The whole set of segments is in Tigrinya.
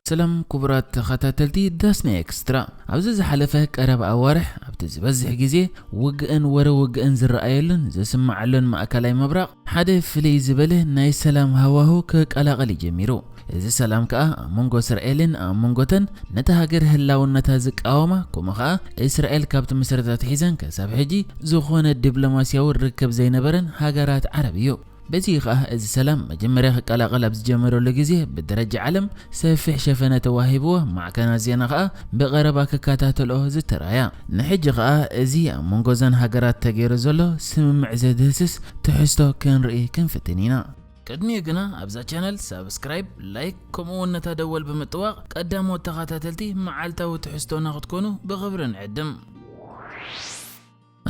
ሰላም ክቡራት ተኸታተልቲ ዳስና ኤክስትራ። ኣብዚ ዝሓለፈ ቀረብ ኣዋርሕ ኣብቲ ዝበዝሕ ግዜ ውግእን ወረ ውግእን ዝረኣየሉን ዝስማዓሉን ማእከላይ ምብራቕ ሓደ ፍልይ ዝበለ ናይ ሰላም ሃዋሁ ክቀላቐል እዩ ጀሚሩ። እዚ ሰላም ከኣ ኣብ መንጎ እስራኤልን ኣብ መንጎተን ነታ ሃገር ህላውነታ ዝቃወማ፣ ከምኡ ከኣ እስራኤል ካብ ትምስረት ኣትሒዘን ክሳብ ሕጂ ዝኾነ ዲፕሎማስያዊ ርክብ ዘይነበረን ሃገራት ዓረብ እዩ። በዚ ከኣ እዚ ሰላም መጀመርያ ክቀላቐል ኣብ ዝጀመረሉ ግዜ ብደረጃ ዓለም ሰፊሕ ሸፈነ ተዋሂብዎ፣ ማዕከናት ዜና ከኣ ብቐረባ ክከታተልኦ ዝተራእያ። ንሕጂ ከኣ እዚ ኣብ መንጎ እዘን ሃገራት ተገይሩ ዘሎ ስምምዕ ዘድህስስ ትሕዝቶ ክንርኢ ክንፍትን ኢና። ቅድሚኡ ግና ኣብዛ ቻነል ሳብስክራይብ፣ ላይክ ከምኡ እውን ነታ ደወል ብምጥዋቕ ቀዳሞት ተኸታተልቲ መዓልታዊ ትሕዝቶና ክትኮኑ ብኽብሪ ንዕድም።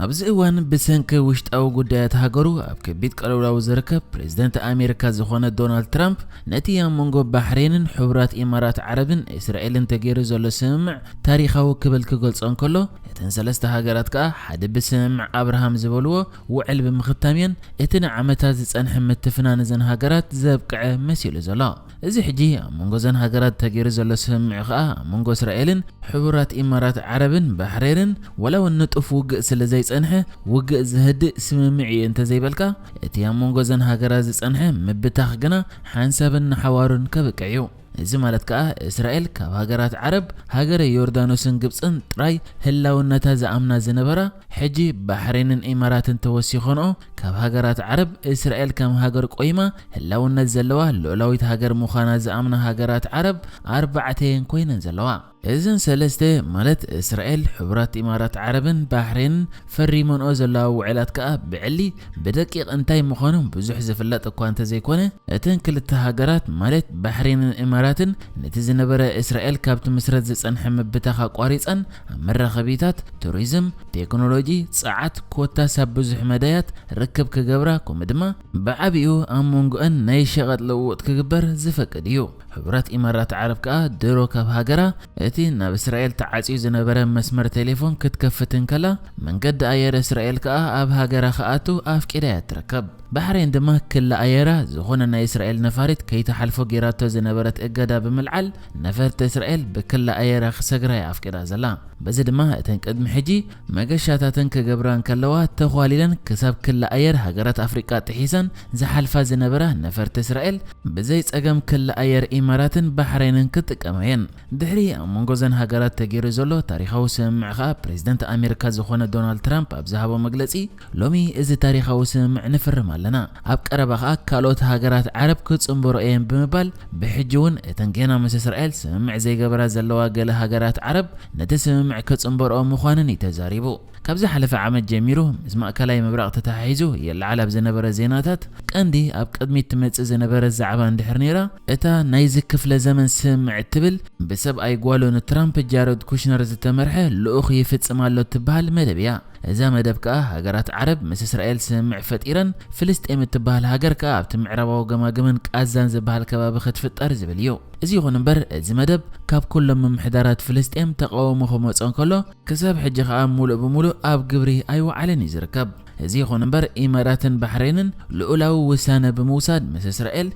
ኣብዚ እዋን ብሰንኪ ውሽጣዊ ጉዳያት ሃገሩ ኣብ ከቢድ ቅልውላው ዝርከብ ፕሬዝደንት ኣሜሪካ ዝኾነ ዶናልድ ትራምፕ ነቲ ኣብ መንጎ ባሕሬንን ሕቡራት ኢማራት ዓረብን እስራኤልን ተገይሩ ዘሎ ስምምዕ ታሪኻዊ ክብል ክገልጾ እንከሎ፣ እተን ሰለስተ ሃገራት ከኣ ሓደ ብስምምዕ ኣብርሃም ዝበልዎ ውዕል ብምኽታም እየን እቲ ንዓመታት ዝጸንሐ ምትፍናን እዘን ሃገራት ዘብቅዐ መሲሉ ዘሎ። እዚ ሕጂ ኣብ መንጎ እዘን ሃገራት ተገይሩ ዘሎ ስምምዕ ከኣ ኣብ መንጎ እስራኤልን ሕቡራት ኢማራት ዓረብን ባሕሬንን ዋላ እውን ንጡፍ ውግእ ስለ ዘይጸንሐ ውግእ ዝህድእ ስምምዕ እዩ እንተዘይበልካ፣ እቲ ኣብ መንጎ እዘን ሃገራት ዝጸንሐ ምብታኽ ግና ሓንሳብን ንሓዋሩን ከብቅዕ እዩ። እዚ ማለት ከኣ እስራኤል ካብ ሃገራት ዓረብ ሃገረ ዮርዳኖስን ግብጽን ጥራይ ህላውነታ ዝኣምና ዝነበራ ሕጂ ባሕሬንን ኢማራትን ተወሲኾንኦ ካብ ሃገራት ዓረብ እስራኤል ከም ሃገር ቆይማ ህላውነት ዘለዋ ልኡላዊት ሃገር ምዃና ዝኣምና ሃገራት ዓረብ ኣርባዕተ እየን ኮይነን ዘለዋ። እዘን ሰለስተ ማለት እስራኤል፣ ሕቡራት ኢማራት ዓረብን ባሕሬንን ፈሪመንኦ ዘለዋ ውዕላት ከኣ ብዕሊ ብደቂቕ እንታይ ምዃኖም ብዙሕ ዝፍለጥ እኳ እንተዘይኮነ፣ እተን ክልተ ሃገራት ማለት ባሕሬንን ኢማራትን ነቲ ዝነበረ እስራኤል ካብ ትምስረት ዝጸንሐ ምብታኽ ኣቋሪጸን ኣብ መራኸቢታት፣ ቱሪዝም፣ ቴክኖሎጂ፣ ጸዓት ኮታስ ኣብ ብዙሕ መዳያት ርክብ ክገብራ፣ ከምኡ ድማ ብዓቢኡ ኣብ መንጎአን ናይ ሸቐጥ ልውውጥ ክግበር ዝፈቅድ እዩ። ሕቡራት ኢማራት ዓረብ ከኣ ድሮ ካብ ሃገራ እቲ ናብ እስራኤል ተዓጽዩ ዝነበረ መስመር ቴሌፎን ክትከፍት እንከላ፣ መንገዲ ኣየር እስራኤል ከኣ ኣብ ሃገራ ክኣቱ ኣፍቂዳ እያ ትርከብ። ባሕሬን ድማ ክሊ ኣየራ ዝኾነ ናይ እስራኤል ነፋሪት ከይተሓልፎ ጌራቶ ዝነበረት እገዳ ብምልዓል፣ ነፈርቲ እስራኤል ብክሊ ኣየራ ክሰግራ እያ ኣፍቂዳ ዘላ። በዚ ድማ እተን ቅድሚ ሕጂ መገሻታተን ክገብራ እንከለዋ ተዃሊለን ክሳብ ክሊ ኣየር ሃገራት ኣፍሪቃ ጥሒሰን ዝሓልፋ ዝነበራ ነፈርቲ እስራኤል ብዘይ ጸገም ክሊ ኣየር ኢማራትን ባሕሬንን ክጥቀማ እየን። ድሕሪ ኣብ መንጎ እዘን ሃገራት ተገይሩ ዘሎ ታሪኻዊ ስምምዕ ከኣ ፕሬዝደንት ኣሜሪካ ዝኾነ ዶናልድ ትራምፕ ኣብ ዝሃቦ መግለጺ፣ ሎሚ እዚ ታሪኻዊ ስምምዕ ንፍርም ኣለና፣ ኣብ ቀረባ ከኣ ካልኦት ሃገራት ዓረብ ክጽንበሮ እየን ብምባል፣ ብሕጂ እውን እተን ጌና ምስ እስራኤል ስምምዕ ዘይገበራ ዘለዋ ገለ ሃገራት ዓረብ ነቲ ስምምዕ ክጽንበርኦ ምዃነን እዩ ተዛሪቡ። ካብ ዝሓለፈ ዓመት ጀሚሩ ምስ ማእከላይ ምብራቕ ተተሓሒዙ የለዓል ኣብ ዝነበረ ዜናታት ቀንዲ ኣብ ቅድሚት ትመጽእ ዝነበረት ዛዕባ እንድሕር ነይራ፣ እታ ናይዚ ክፍለ ዘመን ስምምዕ እትብል ብሰብኣይ ጓሉ ንትራምፕ ጃረድ ኩሽነር ዝተመርሐ ልኡኽ ይፍጽም ኣሎ እትበሃል መደብ እያ። እዛ መደብ ከኣ ሃገራት ዓረብ ምስ እስራኤል ስምምዕ ፈጢረን ፍልስጤም እትበሃል ሃገር ከኣ ኣብቲ ምዕራባዊ ገማግምን ቃዛን ዝበሃል ከባቢ ክትፍጠር ዝብል እዩ። እዚ ይኹን እምበር እዚ መደብ ካብ ኩሎም ምምሕዳራት ፍልስጤም ተቓውሞ ክመጾ እንከሎ ክሳብ ሕጂ ከኣ ሙሉእ ብሙሉእ ኣብ ግብሪ ኣይወዓለን እዩ ዝርከብ። እዚ ይኹን እምበር ኢማራትን ባሕሬንን ልኡላዊ ውሳነ ብምውሳድ ምስ እስራኤል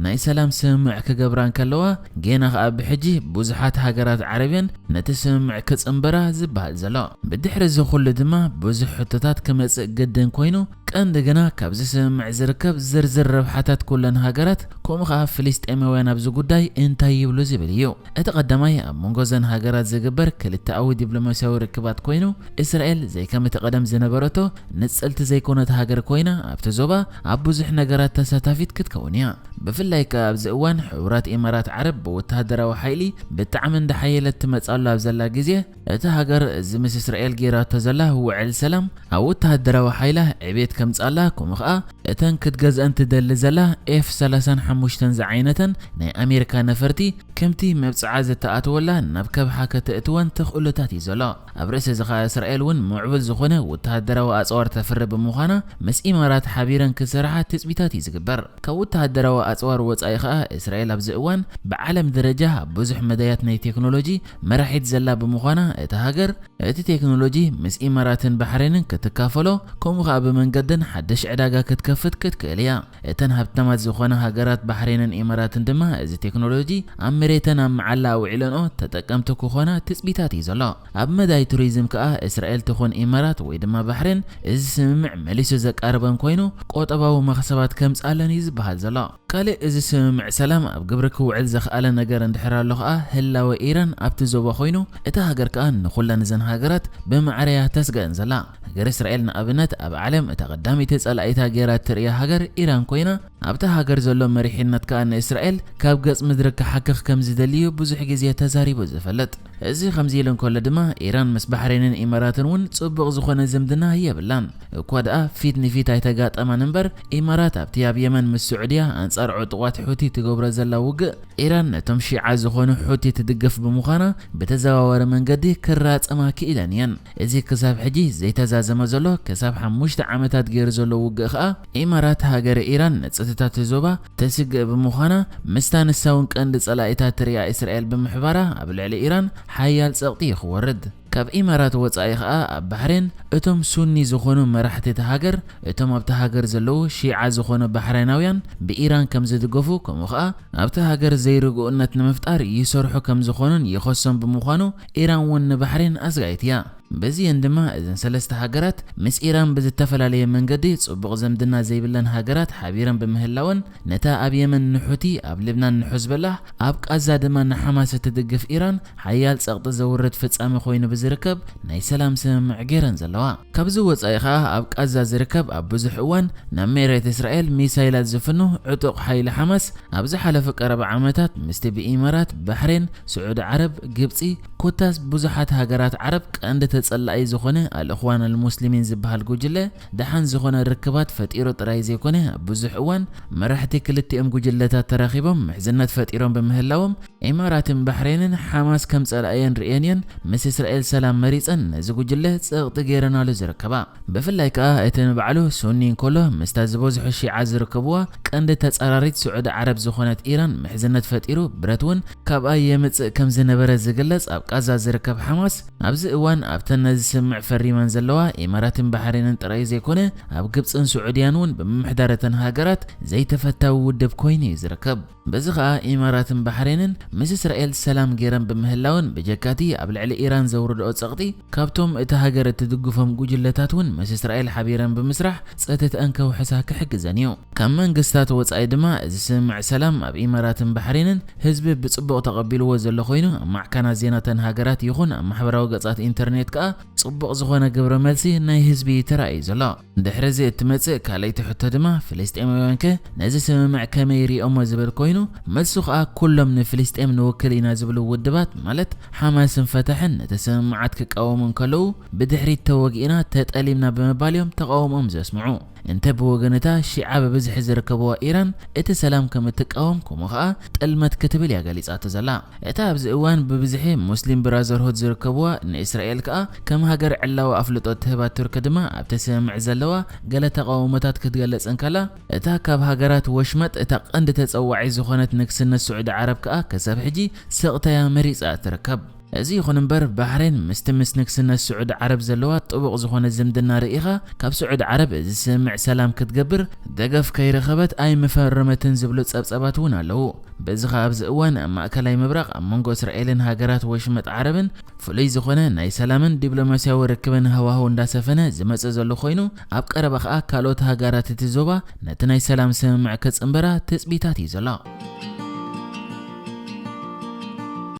ናይ ሰላም ስምምዕ ክገብራ እንከለዋ፣ ጌና ከኣ ብሕጂ ብዙሓት ሃገራት ዓረብየን ነቲ ስምምዕ ክጽንበራ ዝበሃል ዘሎ። ብድሕሪ እዚ ኩሉ ድማ ብዙሕ ሕቶታት ክመጽእ ግድን ኮይኑ፣ ቀንዲ ግና ካብዚ ስምምዕ ዝርከብ ዝርዝር ረብሓታት ኩለን ሃገራት፣ ከምኡ ከኣ ፍልስጤማውያን ኣብዚ ጉዳይ እንታይ ይብሉ ዝብል እዩ። እቲ ቀዳማይ ኣብ መንጎ እዘን ሃገራት ዝግበር ክልተኣዊ ዲፕሎማስያዊ ርክባት ኮይኑ፣ እስራኤል ዘይከም እቲ ቀደም ዝነበረቶ ንጽልቲ ዘይኮነት ሃገር ኮይና ኣብቲ ዞባ ኣብ ብዙሕ ነገራት ተሳታፊት ክትከውን እያ። ብፍላይ ከኣ ኣብዚ እዋን ሕቡራት ኢማራት ዓረብ ብወተሃደራዊ ሓይሊ ብጣዕሚ እንዳሓየለት ትመጻሉ ኣብ ዘላ ግዜ፣ እታ ሃገር እዚ ምስ እስራኤል ጌራቶ ዘላ ውዕል ሰላም ኣብ ወተሃደራዊ ሓይላ ዕቤት ከምጻላ፣ ከምኡ ከኣ እተን ክትገዝአን ትደሊ ዘላ ኤፍ ሰላሳን ሓሙሽተን ዝዓይነተን ናይ ኣሜሪካ ነፈርቲ ከምቲ መብጽዓ ዝተኣትወላ ናብ ከብሓ ከተእትወን ተኽእሎታት እዩ ዘሎ። ኣብ ርእሲ እዚ ከኣ እስራኤል እውን ምዕቡል ዝኾነ ወተሃደራዊ ኣጽዋር ተፍሪ ብምዃና ምስ ኢማራት ሓቢረን ክሰርሓ ትጽቢታት እዩ ዝግበር። ካብ ወተሃደራዊ ኣጽዋር ወጻኢ ከኣ እስራኤል ኣብዚ እዋን ብዓለም ደረጃ ኣብ ብዙሕ መዳያት ናይ ቴክኖሎጂ መራሒት ዘላ ብምዃና እታ ሃገር እቲ ቴክኖሎጂ ምስ ኢማራትን ባሕሬንን ክትካፈሎ ከምኡ ከኣ ብመንገዲ ደን ሓድሽ ዕዳጋ ክትከፍት ክትክእል እያ። እተን ሃብታማት ዝኾነ ሃገራት ባሕሬንን ኢማራትን ድማ እዚ ቴክኖሎጂ ኣብ መሬተን ኣብ መዓላ ኣውዒለንኦ ተጠቀምቲ ክኾና ትጽቢታት እዩ ዘሎ። ኣብ መዳይ ቱሪዝም ከኣ እስራኤል ትኹን ኢማራት ወይ ድማ ባሕሬን እዚ ስምምዕ መሊሱ ዘቃርበን ኮይኑ ቆጠባዊ መኽሰባት ከምጽኣለን እዩ ዝበሃል ዘሎ። ካልእ እዚ ስምምዕ ሰላም ኣብ ግብሪ ክውዕል ዘኽኣለ ነገር እንድሕር ኣሎ ከኣ ህላወ ኢራን ኣብቲ ዞባ ኮይኑ እታ ሃገር ከኣ ንኹለን እዘን ሃገራት ብማዕረያ ተስገእን ዘላ። ሃገር እስራኤል ንኣብነት ኣብ ዓለም እታ ቀዳመይቲ ጸላኢታ ገይራ ትርእያ ሃገር ኢራን ኮይና ኣብታ ሃገር ዘሎ መሪሕነት ከኣ ንእስራኤል ካብ ገጽ ምድሪ ክሓክኽ ከም ዝደልዩ ብዙሕ ግዜ ተዛሪቡ ዝፈልጥ። እዚ ከምዚ ኢሉ እንከሎ ድማ ኢራን ምስ ባሕሬንን ኢማራትን እውን ጽቡቕ ዝኾነ ዝምድና የብላን። እኳ ደኣ ፊት ንፊት ኣይተጋጠማን እምበር ኢማራት ኣብቲ ኣብ የመን ምስ ስዑድያ ኣንጻር ዕጡቓት ሑቲ ትገብሮ ዘላ ውግእ ኢራን ነቶም ሺዓ ዝኾኑ ሑቲ ትድግፍ ብምዃና ብተዘዋዋሪ መንገዲ ክራጸማ ክኢለን እየን። እዚ ክሳብ ሕጂ ዘይተዛዘመ ዘሎ ክሳብ ሓሙሽተ ዓመታት ገይሩ ዘሎ ውግእ ከኣ ኢማራት ሃገረ ኢራን ንጸጥታ እቲ ዞባ ተስግእ ብምዃና ምስታ ንሳ እውን ቀንዲ ጸላኢታ ትሪኣ እስራኤል ብምሕባራ ኣብ ልዕሊ ኢራን ሓያል ጸቕጢ እዩ ክወርድ። ካብ ኢማራት ወጻኢ ከኣ ኣብ ባሕሬን እቶም ሱኒ ዝኾኑ መራሕቲ እቲ ሃገር እቶም ኣብቲ ሃገር ዘለዉ ሺዓ ዝኾኑ ባሕሬናውያን ብኢራን ከም ዝድገፉ ከምኡ ከኣ ኣብቲ ሃገር ዘይርግኡነት ንምፍጣር ይሰርሑ ከም ዝኾኑን ይኸሶም ብምዃኑ ኢራን እውን ንባሕሬን ኣስጋኢት እያ። በዚየን ድማ እዘን ሰለስተ ሃገራት ምስ ኢራን ብዝተፈላለየ መንገዲ ጽቡቕ ዘምድና ዘይብለን ሃገራት ሓቢረን ብምህላወን ነታ ኣብ የመን ንሑቲ ኣብ ልብናን ንሑዝበላህ ኣብ ቃዛ ድማ ንሓማስ እትድግፍ ኢራን ሓያል ጸቕጢ ዘውርድ ፍጻመ ኮይኑ ብዝርከብ ናይ ሰላም ስምምዕ ገይረን ዘለዋ። ካብዚ ወጻኢ ከኣ ኣብ ቃዛ ዝርከብ ኣብ ብዙሕ እዋን ናብ መሬት እስራኤል ሚሳይላት ዝፍኑ ዕጡቕ ሓይሊ ሓማስ ኣብ ዝሓለፈ ቀረባ ዓመታት ምስቲ ብኢማራት፣ ባሕሬን፣ ስዑዲ ዓረብ፣ ግብጺ ኮታስ ብዙሓት ሃገራት ዓረብ ቀንዲ ተጸላኢ ዝኾነ ኣልእኽዋን ኣልሙስሊሚን ዝበሃል ጉጅለ ደሓን ዝኾነ ርክባት ፈጢሩ ጥራይ ዘይኮነ ኣብ ብዙሕ እዋን መራሕቲ ክልቲኦም ጉጅለታት ተራኺቦም ምሕዝነት ፈጢሮም ብምህላዎም ኢማራትን ባሕሬንን ሓማስ ከም ጸላእየን ርእየን እየን ምስ እስራኤል ሰላም መሪጸን ነዚ ጉጅለ ጸቕጢ ገይረናሉ ዝርከባ። ብፍላይ ከኣ እቲ ንባዕሉ ሱኒ እንከሎ ምስታ ዝበዝሑ ሺዓ ዝርከብዋ ቀንዲ ተጻራሪት ስዑዲ ዓረብ ዝኾነት ኢራን ምሕዝነት ፈጢሩ ብረት እውን ካብኣ የምጽእ ከም ዝነበረ ዝግለጽ ኣብ ቃዛ ዝርከብ ሓማስ ኣብዚ እዋን ኣብተን ነዚ ስምምዕ ፈሪመን ዘለዋ ኢማራትን ባሕሬንን ጥራይ ዘይኮነ ኣብ ግብጽን ስዑድያን እውን ብምምሕዳር እተን ሃገራት ዘይተፈታዊ ውድብ ኮይኑ እዩ ዝርከብ። በዚ ኸኣ ኢማራትን ባሕሬንን ምስ እስራኤል ሰላም ገይረን ብምህላወን ብጀካቲ ኣብ ልዕሊ ኢራን ዘውርድኦ ጸቕጢ ካብቶም እቲ ሃገር እትድግፎም ጉጅለታት እውን ምስ እስራኤል ሓቢረን ብምስራሕ ጸጥተኣን ከውሕሳ ክሕግዘን እዩ። ካብ መንግስታት ወጻኢ ድማ እዚ ስምምዕ ሰላም ኣብ ኢማራትን ባሕሬንን ህዝቢ ብጽቡቕ ተቐቢልዎ ዘሎ ኮይኑ ኣብ ማዕከናት ዜናተን ሃገራት ይኹን ኣብ ማሕበራዊ ገጻት ኢንተርኔት ከኣ ጽቡቕ ዝኾነ ግብረ መልሲ ናይ ህዝቢ ተራእዩ ዘሎ። ድሕሪ እዚ እትመጽእ ካልኣይቲ ሕቶ ድማ ፍልስጤማውያን ከ ነዚ ስምምዕ ከመይ ይሪኦሞ ዝብል ኮይኑ መልሱ ከኣ ኩሎም ንፍልስጤም ንውክል ኢና ዝብሉ ውድባት ማለት ሓማስን ፈታሕን ነቲ ስምምዓት ክቃወሙ እንከለዉ ብድሕሪት ተወጊእና ተጠሊምና ብምባል እዮም ተቃውሞኦም ዘስምዑ። እንተ ብወገን እታ ሺዓ ብብዝሒ ዝርከብዋ ኢራን እቲ ሰላም ከም እትቃወም ከምኡ ከኣ ጥልመት ክትብል እያ ገሊጻቶ ዘላ። እታ ኣብዚ እዋን ብብዝሒ ሙስሊም ብራዘርሁድ ዝርከብዋ ንእስራኤል ከኣ ከም ሃገር ዕላዊ ኣፍልጦ እትህባ ቱርኪ ድማ ኣብቲ ስምምዕ ዘለዋ ገለ ተቃውሞታት ክትገልጽ እንከላ እታ ካብ ሃገራት ወሽመጥ እታ ቀንዲ ተጸዋዒ ዝኾነት ንግስነት ስዑዲ ዓረብ ከኣ ክሳብ ሕጂ ስቕታያ መሪጻ ትርከብ። እዚ ይኹን እምበር ባሕሬን ምስቲ ምስ ንግስነት ስዑዲ ዓረብ ዘለዋ ጥቡቕ ዝኾነ ዝምድና ርኢኻ ካብ ስዑዲ ዓረብ እዚ ስምምዕ ሰላም ክትገብር ደገፍ ከይረኸበት ኣይምፈረመትን ዝብሉ ጸብጸባት እውን ኣለዉ። በዚ ኸኣ ኣብዚ እዋን ኣብ ማእከላይ ምብራቕ ኣብ መንጎ እስራኤልን ሃገራት ወሽመጥ ዓረብን ፍሉይ ዝኾነ ናይ ሰላምን ዲፕሎማስያዊ ርክብን ሃዋህው እንዳሰፈነ ዝመጽእ ዘሎ ኮይኑ ኣብ ቀረባ ኸኣ ካልኦት ሃገራት እቲ ዞባ ነቲ ናይ ሰላም ስምምዕ ክጽንበራ ትጽቢታት እዩ ዘሎ።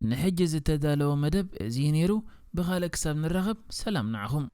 ንሕጂ ዝተዳለወ መደብ እዚ እዩ ነይሩ። ብኻልእ ክሳብ ንራኸብ ሰላም ንዓኹም።